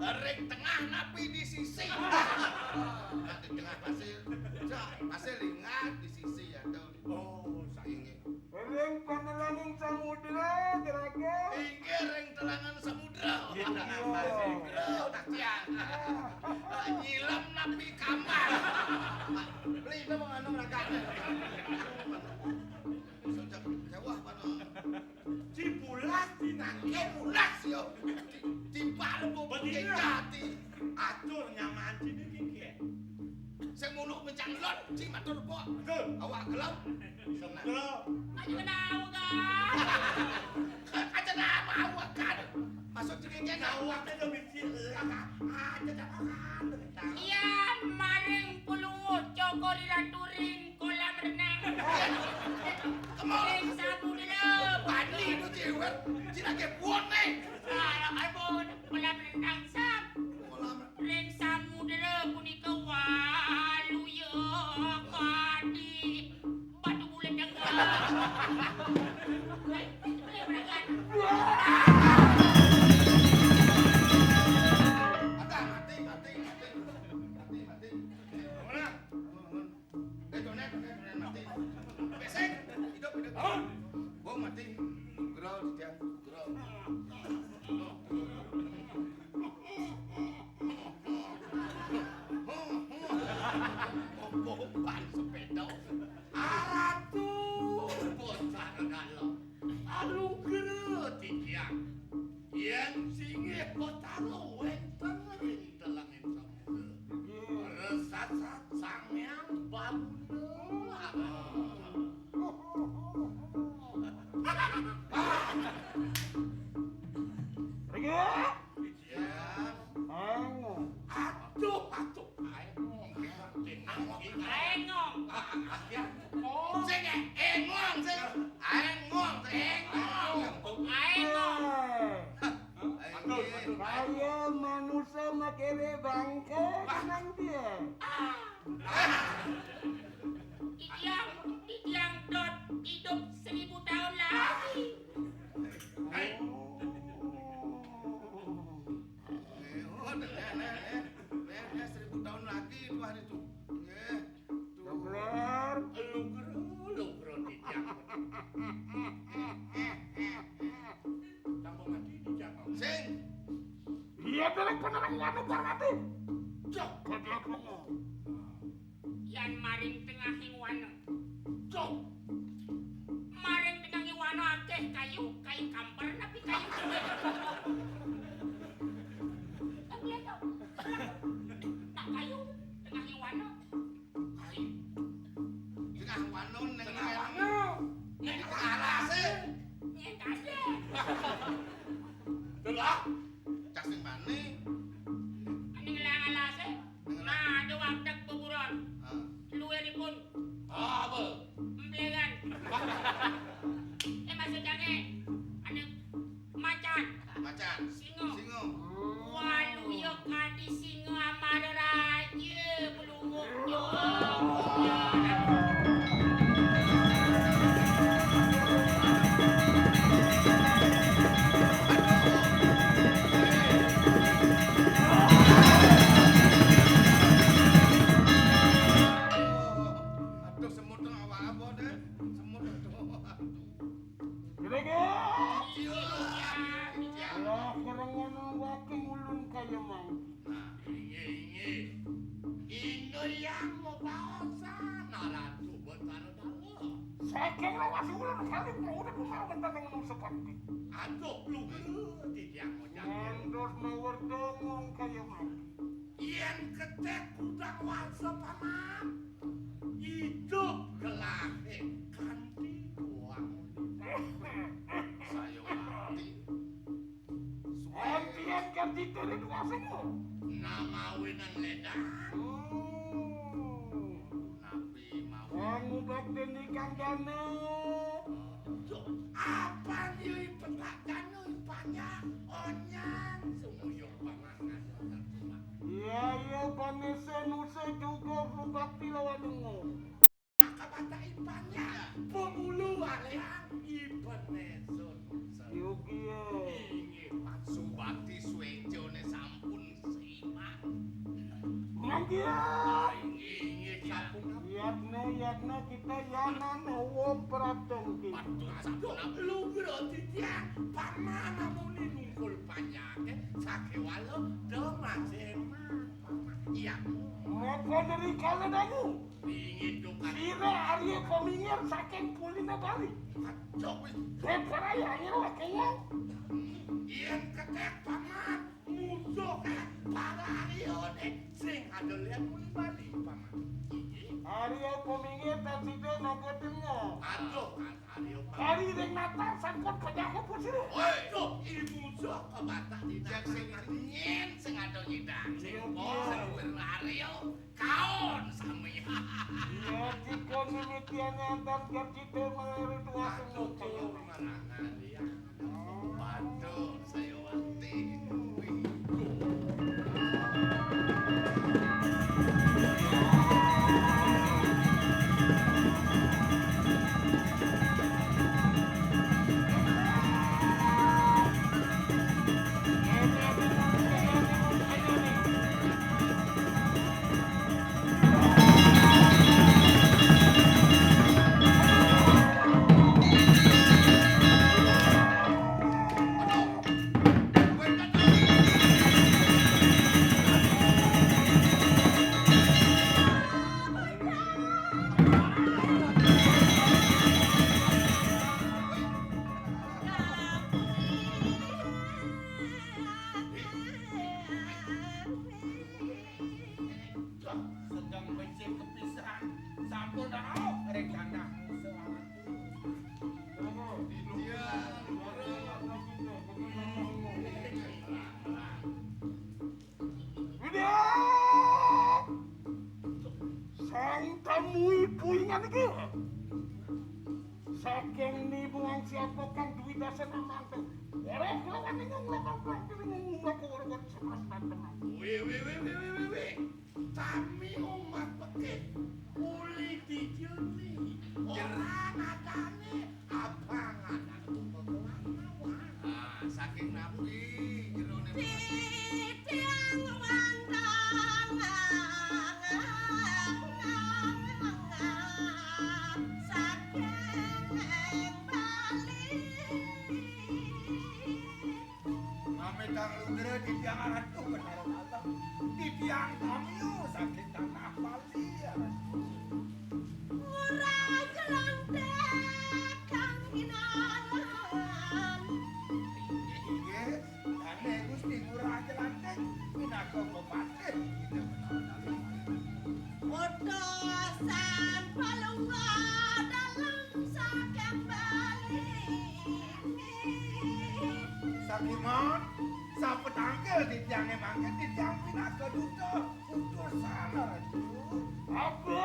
Ring tengah napi di sisi. Di tengah pasir. Cak, pasir lingat di sisi ya, tuh. Oh, sainge. Ring panelanging samudra, Juragan. Inggih, ring telangan samudra. Di tengah pasir. Lho, tak tiang. Nyilem napi kamar. Beli itu mengandung ragane. Sejak jauh apa no? Cibulas tinangkil. Cibulas yo. Timpal bu. Betina. Jati. Atur nyaman sini kiki. Sing muluk mencang lot, sing matur pok. Betul. Awak gelem. Gelem. Aja kenapa kan? Aja nama awak kan? Masuk cengeng awak itu mesti lah. Aja kan. Iya, maring pulungu cokor iraturing kolam renang. Kemau. Ring samudra. Bani itu cewek. Cina ke buon nih. Salah, ampun. Kolam renang, Sam. Kolam. Ring samudra punika waluya kadi batu bulat yang. Ada, mati, mati, mati. Mati, mati. Bangun. Bangun, bangun. Eh, donen, donen, donen, mati. Besek, hidup, hidup. Bangun. Gua mati. Gero, Didian, gero. Boban sepeda. Aratu bocah dalam. Anugerah titiang. Yen singgih Betara wénten ring telenging samudra. Resat Sang Hyang Baruna. Ringgih. Iya. Aduh, aduh. Aengong. Aengong. Sing, eh, engong, sing. Aengong, sing. Engong. Aengong. Aduh, aduh. Kaya manusa makewe bangke nang dia. Titiang, titiang dot hidup seribu tahun lagi. Hei. Eh, oh, nah, nah, nah, nah, nah, seribu tahun lagi itu hari itu. Nggih. Tuh. Bener. Lu gero, lu gero titiang. Tambah mati di jalan. Sing. Iya, terus penerang wana parwati. Cok. Goblok mengo. Yan maring tengahing wana. Cok. Maring tengahing wana akeh kayu, kayu kamper napi kayu. Nak kayu tengahing wana. Kayu. Tengah wana ning ning alase. Ning kade. Delok. Cah sing mani. Ning lang alase. Nah, ada warteg beburon. Ah. Luwiripun. Ah, apa? Emplengan. Eh, maksudnya, anu, macan. Macan. Singa. Singa. Waluya kadi singa amara raja, pelungguh. Aduh, semut dong, awal apa deh? Semut dong. Aduh. Gini, gini. Iya, iya. Lah, kurang ngono wae ulun kaya mau. Nah, inggih, inggih. Ino yang mau paosan, Ratu Betara Dalam. Saking lawas ulun kali mau udah kumarukan tanah ngomong sepanti. Aduh, lu gede, titiang mau jalan. Ngantos mawar dongong kaya mau. Yen ketek kudang wangsa paman, idup gelahe kanthi doang. Saya mati. Antian kanthi diri dua semua. Namawi nang ledang. Oh. Nabi mau. Kamu bakti di kang dana. Apan yo petak dana panjang onyang semuyung paman. Iya, iya, Vanessa Nusa juga berbakti lawan Engo. Maka bata ipannya, pemulu walean ipennya Nusa. Yogi, ya. Inggih, Pak. Subakti suwejone sampun simak. Manggiat. Inggih, inggih, sampun. Yatna, yatna kita yanan wong pratengki. Waduh, sampun. Lugra titiang, paman amuni nungkul panjake, sakewala, demasema. Iya. Maka dari kala dangu. Inggih, Dok. Sira Arya Pamingir saking Pulina Bali. Aduh, wis. Beberaya angin wakenya. Yen ketek paman, musuh, eh, para Aryane sing ada lian muni Bali, paman. Inggih. Arya Pamingir dan sida naga tengah. Aduh, kan. Ari ring natar sampun penyakit pusir. Woi, tuh, ibu sok kebatak di jak sing nyen sing ada nyidang. Sing bos luwir Aryo kaon sami. Iya, jika mimitian nyantan gap cita melalui dua semua. Aduh, kalau pemarangan, ya. Aduh, saya mati. Sedang becik kepisahan, sampun rauh ring tanah. Widih! Sang tamu ibu ingan iki. Saking nibuang siapa kang duwi dasar mantu. Ora kelawan ning ngomong kang piring ngomong aku ora kok sekelas dan tenang. Wih, wih, wih, wih, wih, wih, wih. Sami umat pekit. Uli dijeni. Ora ngatane abang anakku kekewan mawar. Ah, saking napi jerone? Titiang wandang saking Bali. Mamitang lugra titiang aratu benar Allah. Titiang kami saking tanah Bali, ya. Ora jelantek kang ginawan. Inggih, dane Gusti Ngurah Jelantik pinaka pepatih. Utusan Palungguh Dalem saking Bali. Sakiman, sapetangkil titiange mangke titiang pinaka duta utusan Ratu. Apa?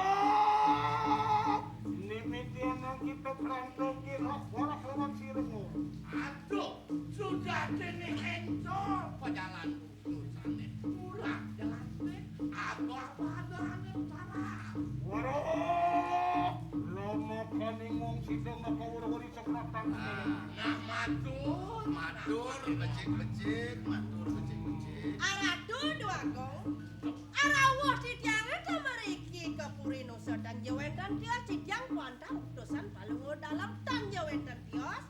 Nimitian nang kita perantoke roh borak lewat sirmu. Aduh, sudah dene encol pejalan utusane. Murah jelante, apa-apa adane utara. Waduh, lama kaning wong sida ngapa ora-ora sepratan. Nah, nah, matur, matur, becik-becik, matur, becik-becik. Aratu Dwagung, arawuh titiange ta mriki ka Puri Nusa tan ya wenten tios titiang kuantar utusan Palungguh Dalem tan ya wenten tios.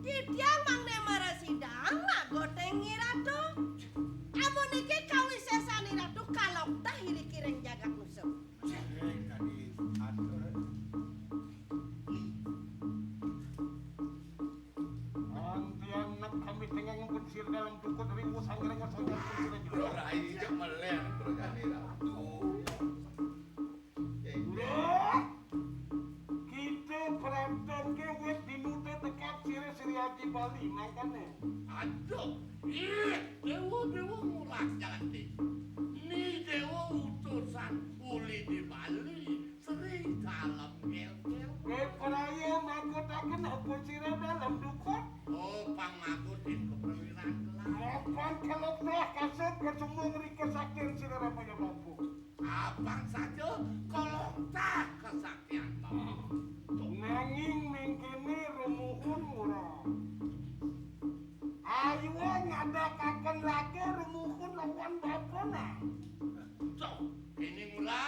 Titiang mangke marasidang magoting Iratu. Amun niki kawisesan Iratu kaloktah iriki ring jagat Nusa. Sing kadi atur. Antian nak kami tengah ngumpul sir dalam tukut riwu sanggereng wasanggereng sir. Rai jak meleh terus jadi Ratu. Lho, kita perantauke wit dinute tekap sire Sri Aji Bali mangkane. Aduh, ih, dewa-dewa ngulas jalan desa. Ni dewa utusan uli di Bali, Sri Dalem Ngel-ngel. Kowe praya magotaken apa sira dalam dukun? Oh, pang magotin keperwiran kelas. Mapan kalau telah kasut kesumbung rike sakit sira rapanya mampu. Abang saja kolontah kesaktian Bapa. Nanging ning kene rumuhun ora. Ayo ngadakaken lake rumuhun lawan bapana. Cok, ini mula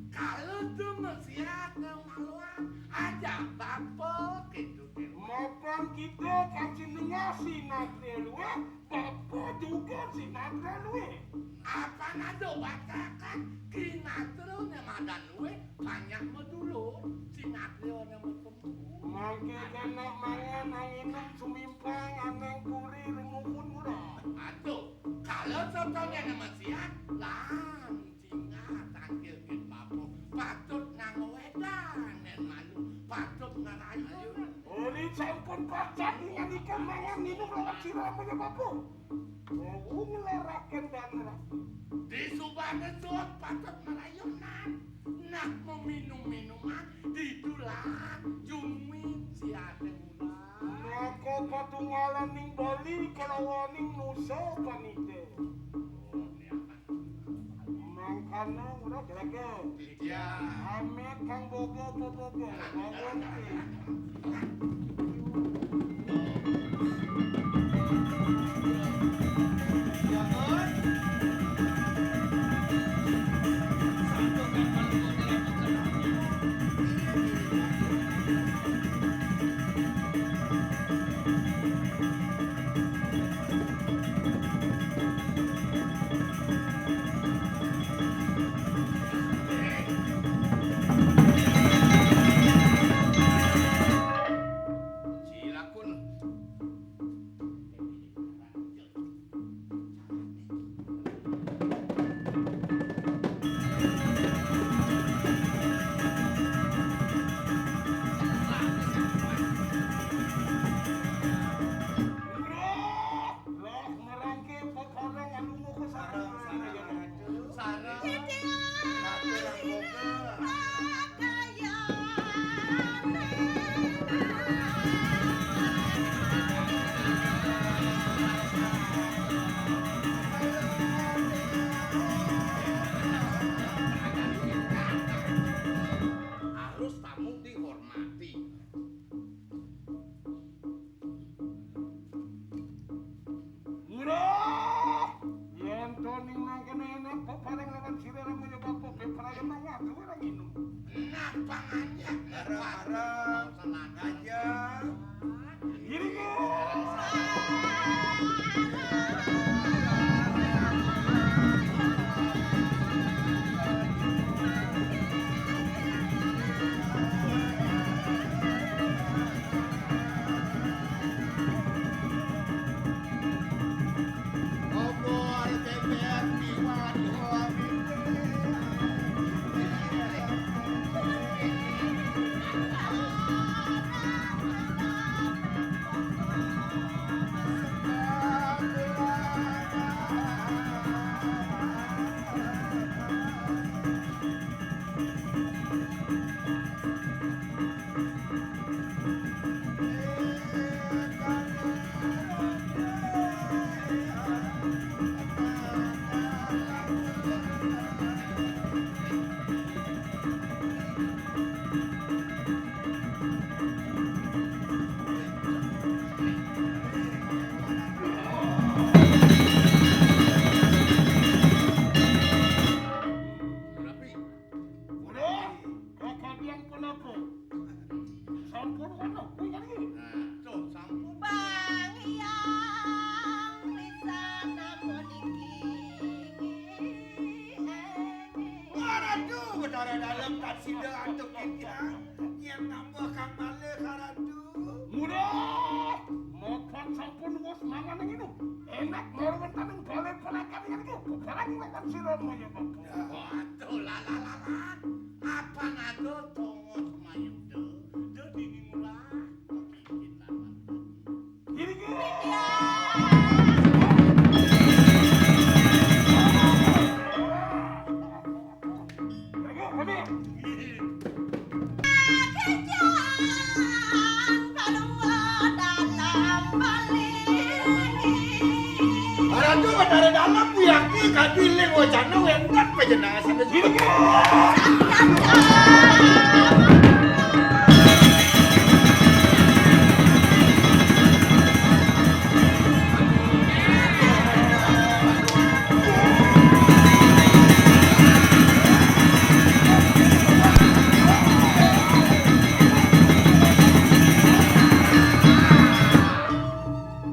kalau demesiat nang maluan aja bapa gitu. Mapan kita kacinengah sinatria luwih, bapa juga sinatria luwih. Apa nado batakan kinatro ne madan luwih banyak medulur, sinatrio ne metemu. Mangke kena mangan nang inem sumimpang aneng puri rumuhun murah. Aduh, kalau contohnya ne mesiat, lang singa tangkil kin papo, patut nang wedan nen malu, patut ngarayunan. Uli sampun pacak dengan ikan mangan minum lewat siramannya papo. Wong ngleraken dan ngerasa. Di subane suut patut ngarayunan. Nah, meminum-minuman di tulang jumin si ate mula. Maka Patungalaning Bali kalawaning Nusa Panida. Mangkana udah jaga. Iya. Amit kang boga boboga. Bangun. Lah, merangke pepadang anu ngukus sarang. Sarang, sarang, Ratu. Sarang. Ratu Ranggoga. Harus tamu dihormati. Murah! Yén to ning mangkene enak, peparing lawan sira lamun ya bapak, peparing mangatur ora ngino. Nah, pangannya. Arep-arep. Aja. Iri ki. Udah, kakadian punapa? Sampun ana, kuwi kan iki. Nah, tuh, sampun. Bang Hyang pisan ampun iki. Waduh, Betara Dalem tak sida antuk titiang. Yen nambah Kang Malih, Ratu. Murah, makan sampun wis mangan ngene. Enak marwentaning bale ponakan ngene iki. Barang makan sira maya babu. Waduh, lalalah. Apa ngado tongos mayuda? Do dingin murah. Makin lawan. Diri ki. Ratu Betara Dalem, Buyakti, kadiling wacana wénten panjenengan sanes.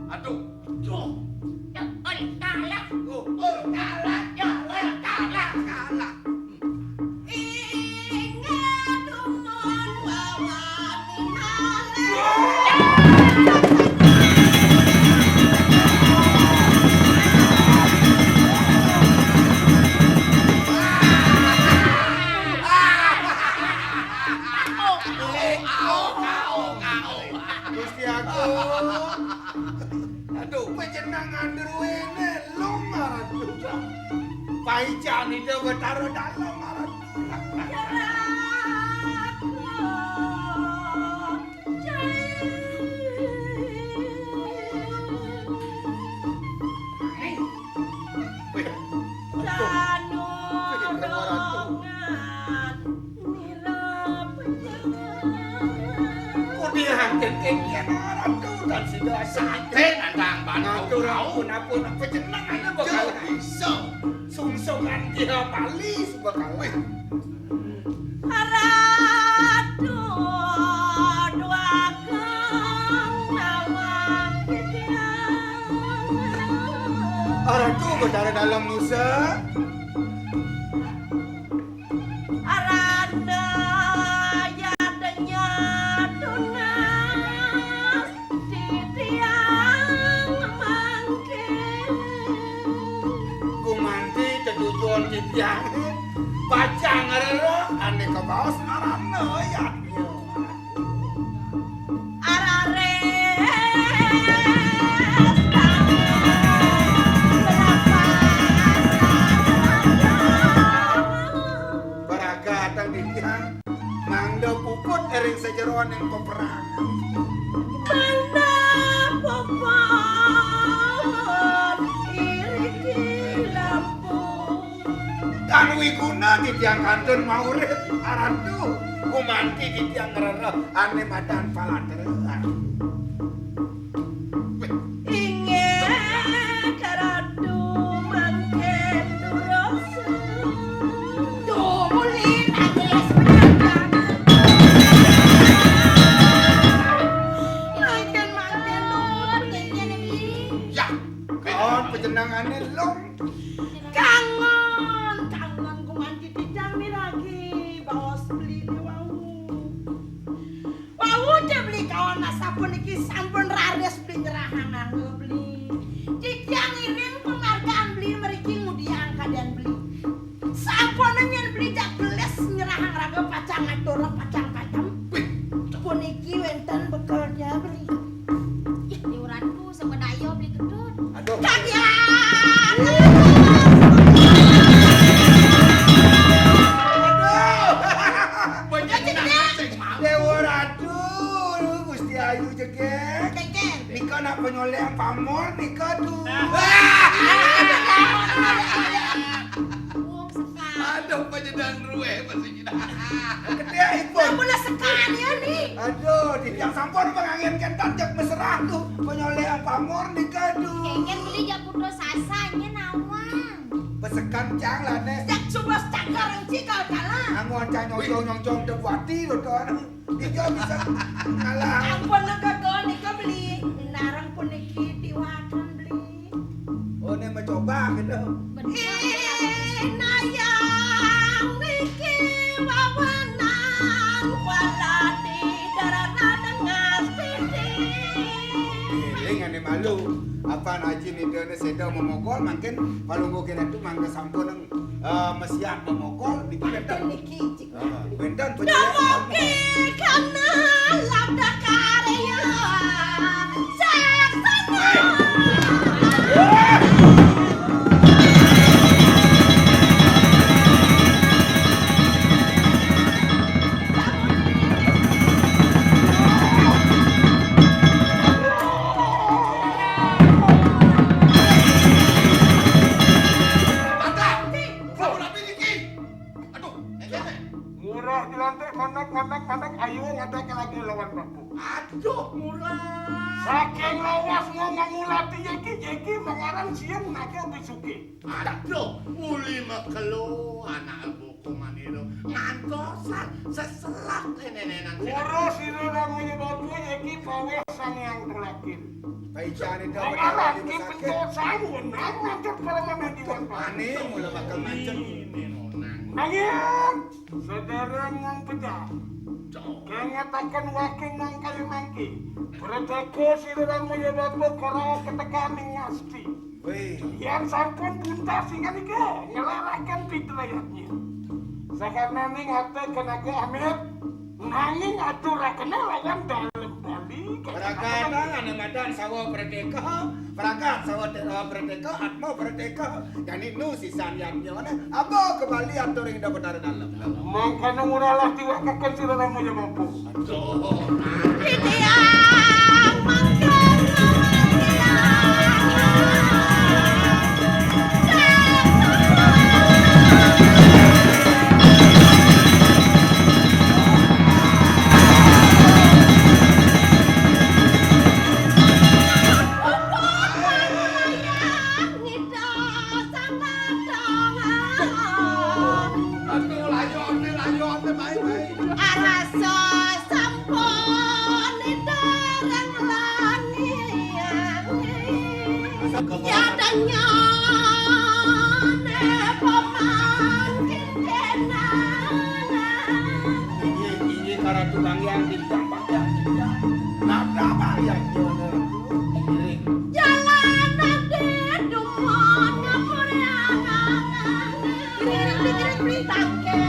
Aduh. Duh. Duh, oi, kalah. Oh, oh, kalah, kalah, kalah, kalah. Inggih dumun wawan malih. Gusti Agung. Aduh, panjenengan druwene lung aran. Paican Ida Betara Dalem aran. Jarak. Jai. Enten yen ora tuh kan sida sakit. Nandang ban. Ngatur ampun, ampun, apa jeneng ana bakal bisa. Sungsungan dia Bali suka kalah. Ratu duagang nawang titiang. Ratu Betara Dalem Nusa. Arana yadnya tunas titiang mangkin. Gumanti tetujon titiang pacang rereh ane kabaos arana yadnya. Arares berapa. Paragatang titiang mangda puput ring sajeroning peperangan. Mangda puput iriki lampu. Tan wiguna titiang kantun maurip, Ratu, gumanti titiang ngrereh ane madan palatraan. Inggih, Ratu, mangkin durus. Duh, muli nangis penyanjang. Mangkin, mangkin, Lur, kengken iki. Ya, kaon pejenengane Lung. Kangen, kangen gumanti titiang miragi baos beline wau. Wau te beli kaon asapuniki sampun raris beli nyerahang angga beli. Titiang ngiring penghargaan beli mriki ngudiang kaden beli. Sampun nyen beli jak gelis nyerahang raga pacang ngatur pacang pacem. Wih, puniki wenten bekelnya beli. Ih, liuranku, sing medaya beli gedut. Aduh. Kalian. Aduh. Bocah cedek. Dewa Ratu, Gusti Ayu jegeg. Kengken. Nika nak penyoleh pamor nika tuh. Wong sekali. Aduh, panjenengan ruweh masih kita. Gedhe ipun. Ampun lah sekali ya, Ni. Aduh, titiang sampun panganggen kenten jak mesra tuh. Penyoleh pamor nika tuh. Kengken beli jak putus asa nyen nawang. Pesekan cang lah, Nek. Jak subas cakar engci kal kalah. Anggo ancang nyonjong-nyonjong tebuati lho, Ton. Nika bisa ngalah. Ampun, nika nika beli. Narang puniki tiwakan beli. Oh, nek mencoba gitu. Inayang niki wawanan waladi darana dengan siti. Eling ane malu. Apan aji nidane seda memokol, mangkin palungguh kene tu mangga sampun, eh, mesiat memokol niki. Mangkin niki. Ah, wénten. Dumugi kana labda karya saksana. Mantap. Sampun rapi niki. Aduh, ngéngkén. Murah dilantik, mandek, mandek, mandek, ayo ngadeg lagi lawan Prabu. Aduh, murah. Saking lawas ngomong ngulati yeki, yeki mangaran siem nake bisuki. Aduh, muli makelo anak buku maniro. Ngantosan seselak nenenan. Urus ira namanya batu yeki bawa sang yang tulakin. Paicane dawuh. Ora lagi pencosan wenang matur para manadiwan. Ane mula bakal macem. Nanging sedereng wong pecah. Kengetaken waking nang kayu mangki. Breteko sira muya bapak karo ketekaning ngasti. Wih. Yen sampun tuntas ingkang nika ngelaraken pitrayatnya. Sakarnaning ate kenaga amit. Nanging aturakena lawan dalem Bali. Prakatang ane madan sawa prateka, prakat sawa te-, eh, prateka, atma prateka. Jani nu sisan yadnyane, aba ke Bali atur ing Betara Dalem. Mangkana muralah tiwakaken sira namanya mampu. Aduh. Titiang mangkana mangkana. Ayo, ambil, ayo, ambil, baik, baik. Arasa sampun dereng langiang. Yadanya ne pemangkin kenangan. Ini, ini karatu kang yang di gampang yang tidak. Nabrak yang jono. Jalan ade dumun ngapuriangan. Iring, iring, iring, tangkil.